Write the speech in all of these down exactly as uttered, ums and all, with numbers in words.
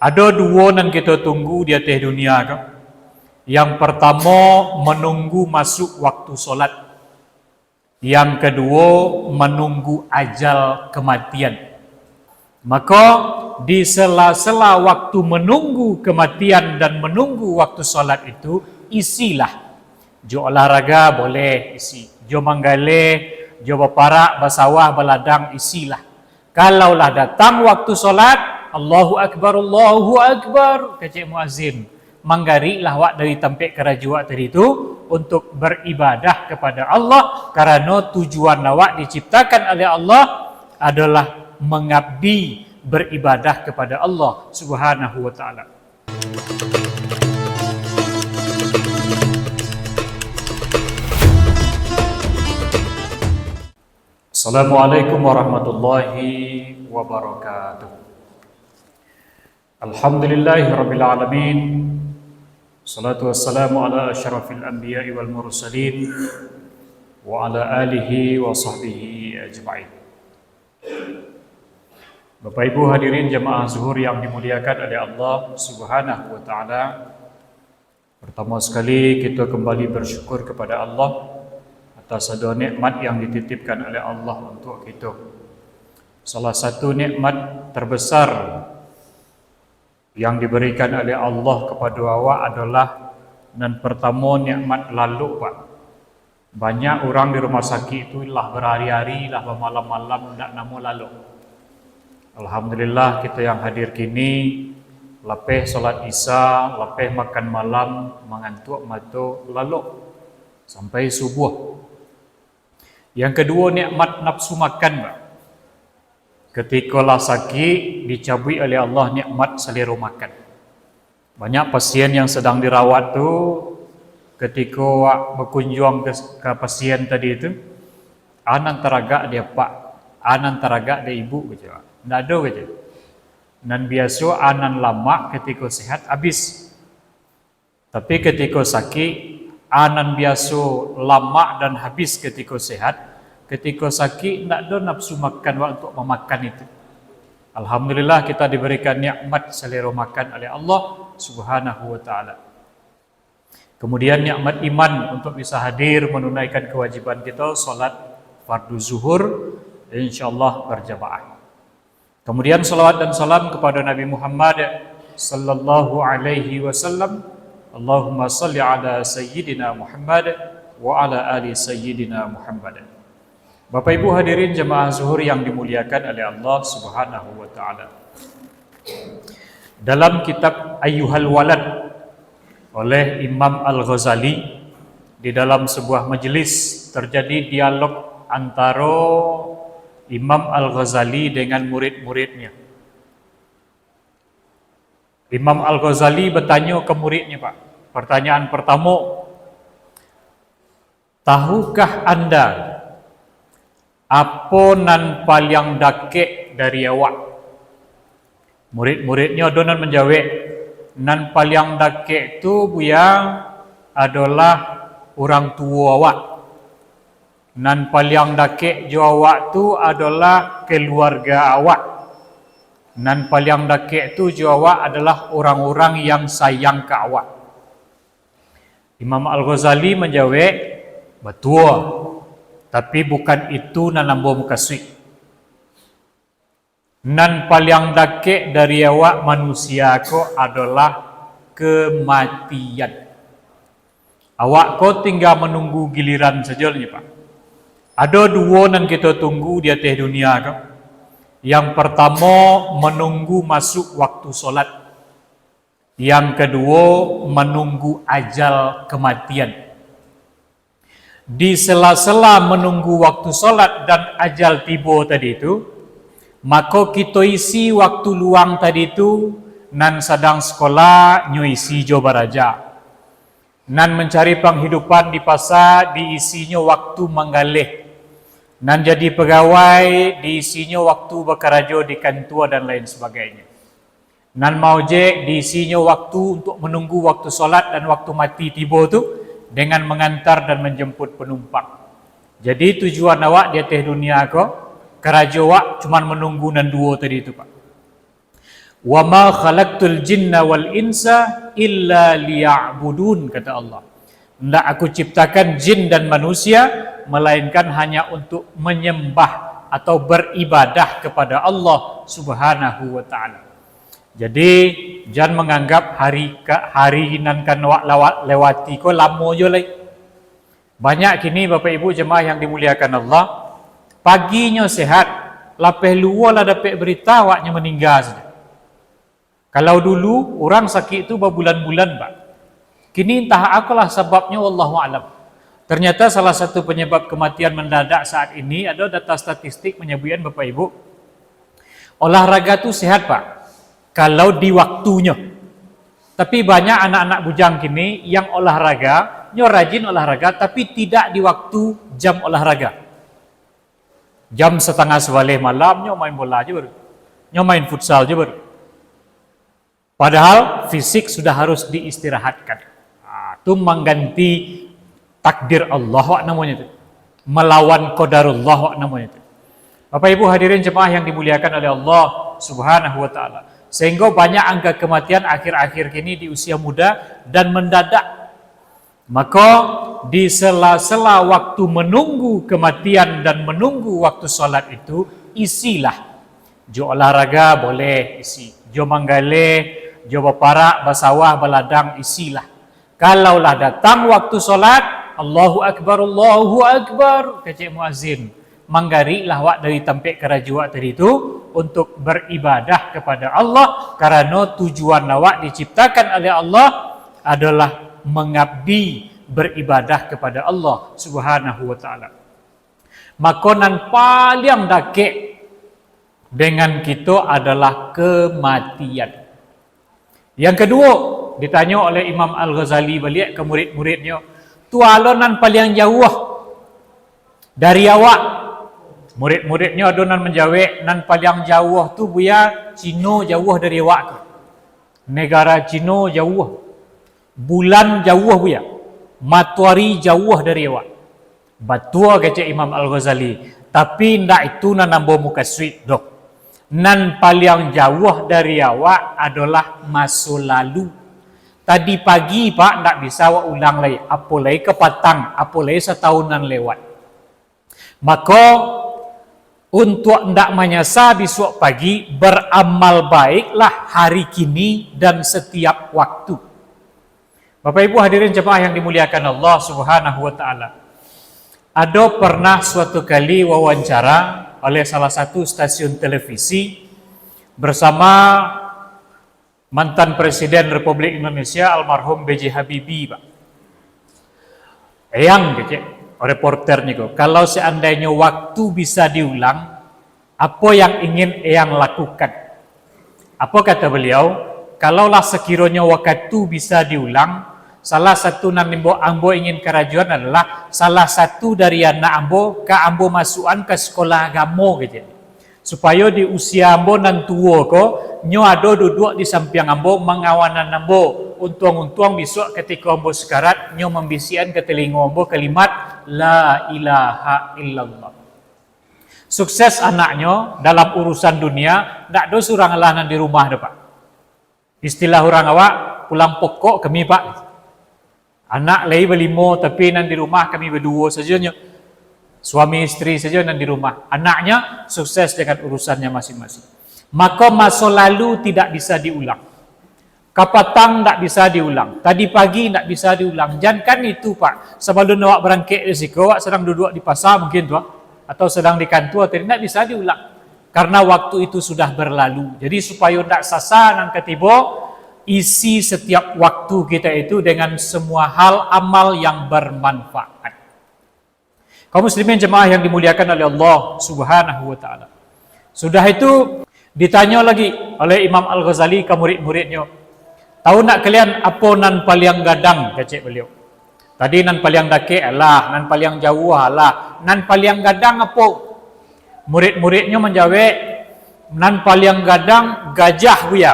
Ado duo nan kito tunggu di ateh dunia ko. Yang partamo, manunggu masuk waktu solat. Yang kaduo, manunggu ajal kamatian. Mako, di sela-sela waktu manunggu kamatian dan manunggu waktu solat itu, isilah. Jo olahraga boleh isi, jo manggaleh, jo baparak, basawah, baladang, isilah. Kalau lah datang waktu solat, "Allahu Akbar, Allahu Akbar," kecek muazin, manggariklah awak dari tampek karajo awak tadi tu untuk baribadah kepada Allah, karano tujuan awak diciptakan oleh Allah adalah mangabdi, beribadah kepada Allah Subhanahu wa Ta'ala. Assalamualaikum warahmatullahi wabarakatuh. Alhamdulillahirabbil alamin. Salatu wassalamu ala asyrafil anbiya'i wal mursalin wa ala alihi wa sahbihi ajma'in. Bapak Ibu hadirin jamaah zuhur yang dimuliakan oleh Allah Subhanahu wa Ta'ala, pertama sekali, kita kembali bersyukur kepada Allah atas segala nikmat yang dititipkan oleh Allah untuk kita. Salah satu nikmat terbesar yang diberikan oleh Allah kepada awak adalah, nan pertama, nikmat lalok, Pak. Banyak urang di rumah sakik tu lah berhari-hari, lah bamalam-malam, ndak namuah lalok. Alhamdulillah, kita yang hadir kini, lapeh solat Isya, lapeh makan malam, mangantuak mato, lalok sampai subuh. Yang kaduo, nikmat nafsu makan, Pak. Ketiko lah sakik, dicabuik oleh Allah nikmat salero makan. Banyak pasien yang sedang dirawat tu, ketiko awak bakunjuang ka, ka pasien tadi tu, "A nan taragak di apak, a nan taragak di ibu," kecek awak. "Ndak ado," kecek. "Nan biaso a nan lamak ketiko sehat abih. Tapi ketiko sakik, a nan biaso lamak dan habih ketiko sehat, ketiko sakik ndak ado nafsu makan awak untuk mamakan itu." Alhamdulillah, kita diberikan nikmat salero makan oleh Allah Subhanahu wa Ta'ala. Kemudian, nikmat iman untuk bisa hadir menunaikan kewajiban kita, salat fardu zuhur, insyaallah berjamaah. Kemudian, salawat dan salam kepada Nabi Muhammad sallallahu alaihi wasallam. Allahumma salli ala Sayyidina Muhammad wa ala ali Sayyidina Muhammad. Bapak Ibu hadirin jamaah zuhur yang dimuliakan oleh Allah Subhanahu wa Ta'ala. Dalam kitab Ayyuhal Walad oleh Imam Al-Ghazali, di dalam sebuah majelis terjadi dialog antara Imam Al-Ghazali dengan murid-muridnya. Imam Al-Ghazali bertanya ke muridnya, Pak. Pertanyaan pertama, "Tahukah anda apo nan paliang dakek dari awak?" Murid-muridnyo ado nan manjawek, "Nan paliang dakek tu, Buya, adolah urang tuo awak. Nan paliang dakek jo awak tu adolah kaluarga awak. Nan paliang dakek tu jo awak adolah urang-urang yang sayang ka awak." Imam Al-Ghazali manjawek, "Batua, tapi bukan itu nan ambo mukasuik. Nan paliang dakek dari awak manusia ko adolah kamatian. Awak ko tingga manunggu giliran sajo," nyo, Pak. Ado duo nan kito tunggu di ateh dunia ko. Yang partamo, manunggu masuk waktu solat. Yang kaduo, manunggu ajal kamatian. Di sela-sela manunggu waktu solat dan ajal tibo tadi tu, mako kito isi waktu luang tadi tu, nan sadang sekolah, nyo isi jo baraja. Nan mancari panghidupan di pasa, diisinyo waktu manggaleh. Nan jadi pagawai, diisinyo waktu bakarajo di kantua dan lain sabagainyo. Nan maojek, diisinyo waktu untuk manunggu waktu solat dan waktu mati tibo tu, dengan mangantar dan manjemput panumpang. Jadi, tujuan awak di ateh dunia ko, karajo awak cuman manunggu nan duo tadi tu, Pak. "Wa ma khalaqtul jinna wal insa illa liya'budun," kata Allah. "Ndak Aku ciptakan jin dan manusia, melainkan hanya untuk menyembah atau beribadah kepada Allah Subhanahu wa Ta'ala." Jadi, jan manganggap hari ka, hari nan kan awak lawat, lewati ko lamo jo lai. Banyak kini, Bapak Ibu jemaah yang dimuliakan Allah, paginyo sehat, lapeh luo lah dapek berita awaknyo maningga sajo. Kalau dulu, urang sakik tu babulan-bulan, Pak. Kini entah akolah sababnyo, wallahu alam. Ternyata salah satu penyebab kematian mendadak saat ini, ada data statistik menyebutkan, Bapak Ibu, olahraga tu sehat, Pak, kalau di waktunyo. Tapi banyak anak-anak bujang kini yang olahraga, nyo rajin olahraga, tapi tidak di waktu jam olahraga. Jam satangah sabaleh malam, nyo main bola je baru. Nyo main futsal je baru. Padahal fisik sudah harus diistirahatkan. Ah, tu mangganti takdir Allah wak namonyo tu. Malawan qadarullah wak namonyo tu. Bapak Ibu hadirin jemaah yang dimuliakan oleh Allah Subhanahu wa Ta'ala. Sehingga banyak angka kematian akhir-akhir kini di usia muda dan mendadak. Maka, di sela-sela waktu menunggu kematian dan menunggu waktu salat itu, isilah. Jo olahraga boleh isi, jo manggaleh, jo baparak, basawah, baladang, isilah. Kalau lah datang waktu salat, "Allahu Akbar, Allahu Akbar," kecek muazin. Manggariklah awak dari tampek karajo awak tadi tu untuk beribadah kepada Allah, karano tujuan awak diciptakan oleh Allah adalah mengabdi, beribadah kepada Allah Subhanahu wa Ta'ala. Mako, nan paliang dakek dengan kito adalah kematian. Yang kaduo, ditanyo oleh Imam Al-Ghazali baliak ka murid-muridnyo, "Tu alo nan paliang jauah dari awak?" Murid-muridnyo ado nan manjawek, "Nan paliang jauah tu, Buya, Cino jauah dari awak tu. Negara Cino jauah. Bulan jauah, Buya. Matoari jauah dari awak." "Batua," kecek Imam Al-Ghazali, "tapi indak itu nan ambo mukasuik doh. Nan paliang jauah dari awak adolah maso lalu. Tadi pagi, Pak, ndak bisa awak ulang lai, apo lai ka patang, apo lai satahun nan lewat. Mako, untuak ndak manyasa bisuak pagi, baramal baiklah hari kini dan satiap waktu." Bapak Ibu hadirin jemaah yang dimuliakan Allah Subhanahu wa Ta'ala. Ado pernah suatu kali wawancara oleh salah satu stasiun televisi bersama mantan Presiden Republik Indonesia, almarhum B J Habibie, Pak. "Eyang," kecek reporternyo ko, "kalau seandainyo waktu bisa diulang, apo yang ingin Eyang lakukan?" Apo kata beliau, "Kalaulah sakironyo wakatu bisa diulang, salah satu nan ambo, ambo ingin karajoan adalah salah satu dari anak ambo ka ambo masuakan ka sikolah agamo," kecek, "supayo di usia ambo nan tuo ko, nyo ado duduak di sampiang ambo, mangawanan ambo. Untuang-untuang bisuak katiko ambo sakarat, nyo mambisiakan ka talingo ambo kalimat, 'La ilaha illallah.'" Sukses anaknyo dalam urusan dunia, ndak ado surang alah nan di rumah do, Pak. Istilah urang awak, "Pulang pokok kami, Pak." Anak lai balimo, tapi nan di rumah kami baduo sajonyo. Suami isteri sajo nan di rumah. Anaknyo sukses dengan urusannya masing-masing. Mako, maso lalu tidak bisa diulang. Kapatang ndak bisa diulang, tadi pagi ndak bisa diulang. Jankan itu, Pak, sabalun awak barangkek dari siko, awak sadang duduak di pasa mungkin tu, ah, atau sadang di kantua tadi, ndak bisa diulang. Karena waktu itu sudah berlalu. Jadi, supayo ndak sasa nan katibo, isi setiap waktu kita itu dengan semua hal amal yang bermanfaat. Kaum muslimin jemaah yang dimuliakan oleh Allah Subhanahu wa Ta'ala. Sudah itu, ditanyo lagi oleh Imam Al-Ghazali ka murid-muridnyo, "Tahu ndak kalian apo nan paliang gadang?" kecek beliau. "Tadi nan paliang dakek alah, nan paliang jauah alah, nan paliang gadang apo?" Murid-muridnyo manjawek, "Nan paliang gadang gajah, Buya."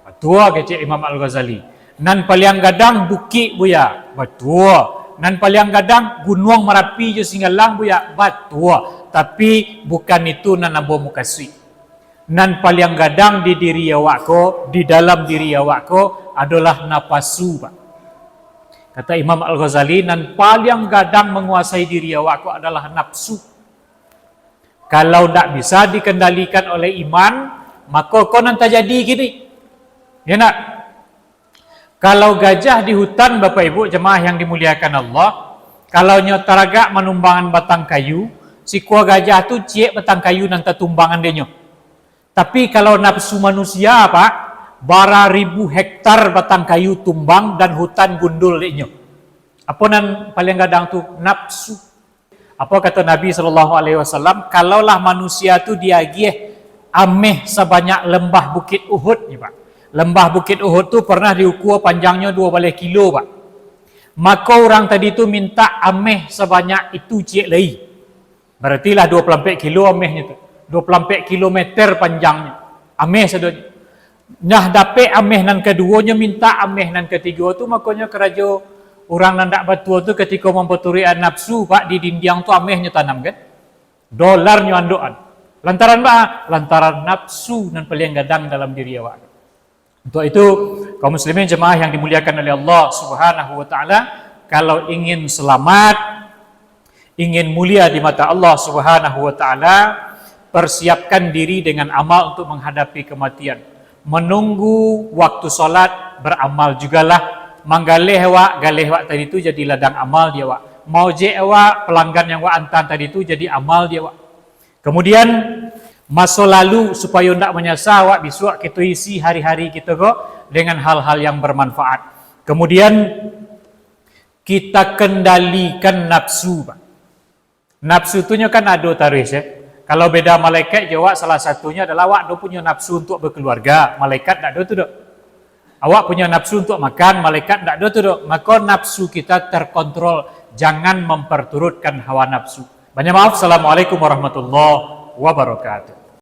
"Batua," kecek Imam Al-Ghazali. "Nan paliang gadang bukik, Buya." "Batua." "Nan paliang gadang Gunuang Marapi jo Singgalang, Buya." "Batua. Tapi, bukan itu nan ambo mukasuik. Nan paliang gadang di diri awak ko, di dalam diri awak ko, adolah napasu, Pak. Kata Imam Al-Ghazali, nan paliang gadang manguasai diri awak ko adolah napsu. Kalau ndak bisa dikendalikan oleh iman, mako ko nan tajadi kini. Ya ndak? Kalau gajah di hutan, Bapak Ibu jemaah yang dimuliakan Allah, kalau nyo taragak manumbangan batang kayu, sikua gajah tu ciek batang kayu nan tatumbangan dek nyo. Tapi kalau napsu manusia, Pak, bara ribu hektar batang kayu tumbang dan hutan gundul dek nyo. Apo nan paliang gadang tu? Napsu. Apo kato Nabi sallallahu alaihi wasallam, kalaulah manusia tu diagiah ameh sabanyak lembah Bukit Uhud ni, Pak. Lembah Bukit Uhud tu pernah diukua panjangnyo duo baleh kilo, Pak. Mako urang tadi tu mintak ameh sabanyak itu ciek lai. Baratilah duo puluah ampek kilo amehnyo tu. Duo puluah ampek kilometer panjangnyo. Ameh sadonyo. Nah, dapek ameh nan kaduonyo, mintak ameh nan katigo tu, makonyo karajo urang nan dak batua tu, katiko mampaturuik nafsu, Pak, di dindiang tu amehnyo tanam, kan? Dolarnyo andokan. Lantaran ba? Lantaran nafsu nan paliang gadang dalam diri awak. Untuk itu, kaum muslimin jemaah yang dimuliakan oleh Allah Subhanahu wa Ta'ala, kalau ingin selamat, ingin mulia di mata Allah Subhanahu wa Ta'ala, persiapkan diri dengan amal untuk menghadapi kematian. Menunggu waktu salat, beramal jugalah. Manggaleh awak, galeh awak tadi tu jadi ladang amal di awak. Maojek awak, pelanggan yang awak antan tadi tu jadi amal di awak. Kemudian, maso lalu, supayo ndak manyasa awak, bisuak kito isi hari-hari kito ko dengan hal-hal yang bermanfaat. Kemudian, kita kendalikan nafsu, Pak. Nafsu tu nyo kan ado taruih, ya. Kalau beda malaikat jo awak, salah satunyo adalah awak do punyo nafsu untuk berkeluarga, malaikat ndak ado tu doh. Awak punyo nafsu untuk makan, malaikat ndak ado tu doh. Mako nafsu kita terkontrol, jangan memperturutkan hawa nafsu. Banyak maaf, Assalamualaikum warahmatullahi wabarakatuh.